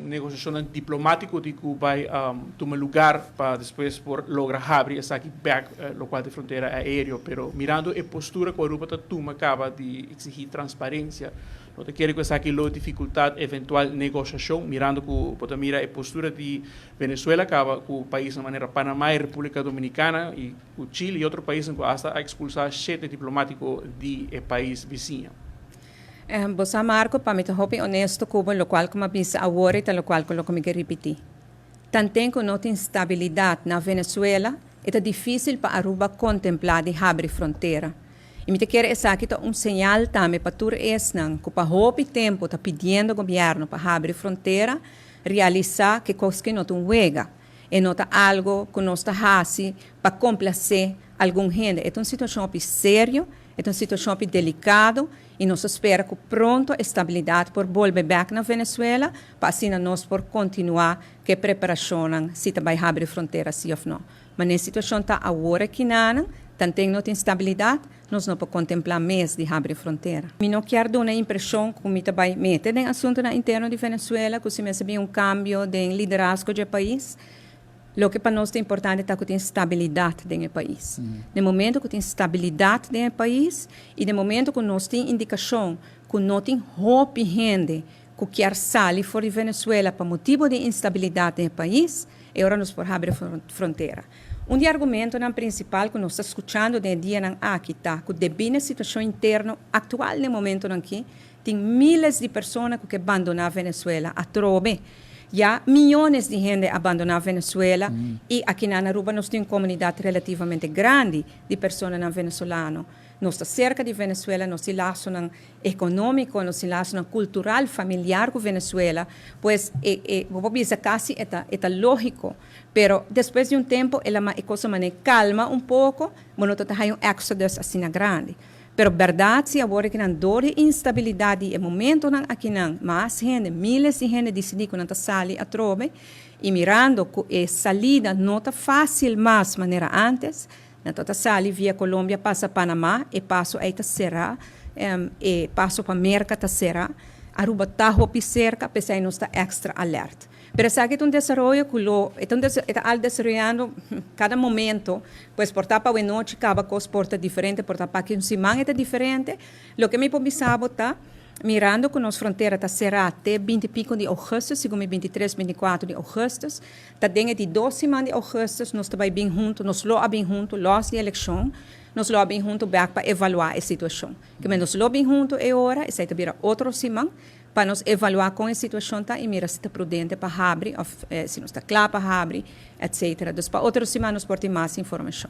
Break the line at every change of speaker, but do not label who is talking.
Negociacionnan diplomatico di cu bay tuma lugar pa despues por logra habri esaki bek, locual ta e frontera aereo. Pero mirando e postura cu Aruba ta tuma caba di exigi transparencia, no ta kere cu esaki lo dificultad eventual negociacion, mirando cu bo ta mira e postura di Venezuela caba cu paisnan manera Panama y Republica Dominicana y cu Chile y otro paisnan cu hasta a expulsa shete diplomatico di e pais bisiña.
Bo sa Marco, pa mi ta hopi honesto ku bo, lokual ku mi a bisa awor i ta lokual ku lo ku mi ke ripití. Tanten ku no tin stabilidat na Venezuela, e ta difísil pa Aruba kontemplá di habri frontera. I mi ta kere esaki ta un señal tambe pa tur esnan ku pa hopi tempu ta pidiendo gobièrnu pa habri frontera, realisá ke kos ke no ta un wega. E no ta algo ku nos ta hasi pa komplasé algun hende. E ta un situashon hopi serio, e ta un situashon hopi delikado i nos ta spera ku pronto e stabilidat por bolbe bèk na Venezuela pa asina nos por kontinuá ku e preparashonnan si ta bai habri frontera si òf no. Ma na e situashon ta awor akinanan, tanten no tin stabilidat, nos no por kontemplá mes di habri frontera. Mi no kier duna e impreshon ku mi ta bai mete den asuntunan interno di Venezuela, ku si mester bin un kambio den liderazgo dje pais. Loke pa nos ta importante ta ku tin stabilidat den e pais. Den momento ku tin stabilidat den e pais i den momento ku nos tin indikashon ku no tin hopi hende ku kier sali for di Venezuela pa motibu di instabilidat den e pais, e ora nos por habri frontera. Un di e argumentonan prinsipal ku nos ta skuchando den e dianan aki ta ku debí na e situashon interno aktual den momentonan aki, tin míles di persona ku ke bandoná Venezuela atrobe. Ya miyones di hende a bandoná Venezuela i akinan na Aruba nos tin un komunidat relativamente grandi di personanan venezolano. Nos ta serka di Venezuela, nos tin lasonan ekonómiko, nos tin lasonan kultural, familiar ku Venezuela. Pues e e bo por bisa kasi e ta e ta lógiko. Pero despues di un tempu el a e kos a manera kalma un poko, bo no ta ta haña un exodus asina grandi. Pero bèrdat si awor akinan dor di instabilidat di e momentonan akinan mas hende, míles di hende disidí ku nan ta sali atrobe i mirando ku e salida no ta fásil mas manera ántes, Nan ta ta sali via Colombia pasa Panama, e paso ei ta será, e paso pa Merca ta será. Aruba ta hopi cerca, p'esei nos ta extra alert. Pero esaki ta un desaroyo cu lo, e ta un e ta al desaroyando cada momento, pues por ta pa awenochi caba cos por ta diferente, por ta pa aki un siman e ta diferente. Loke mi por bisa bo ta, mirando cu nos frontera ta será te binti pico di augustus, segun mi 23, 24 di augustus, Ta den e di dos siman di augustus nos ta bai bin huntu, nos lo a bin huntu los di elekshon, nos lo a bin huntu bek pa evaluá e situashon. Kimen nos lo bin huntu e ora, esei ta bira otro siman, pa nos evaluá kon e situashon ta i mira si ta prudente pa habri òf si nos ta kla pa habri, etsetera. Dus pa otro siman nos por tin mas informashon.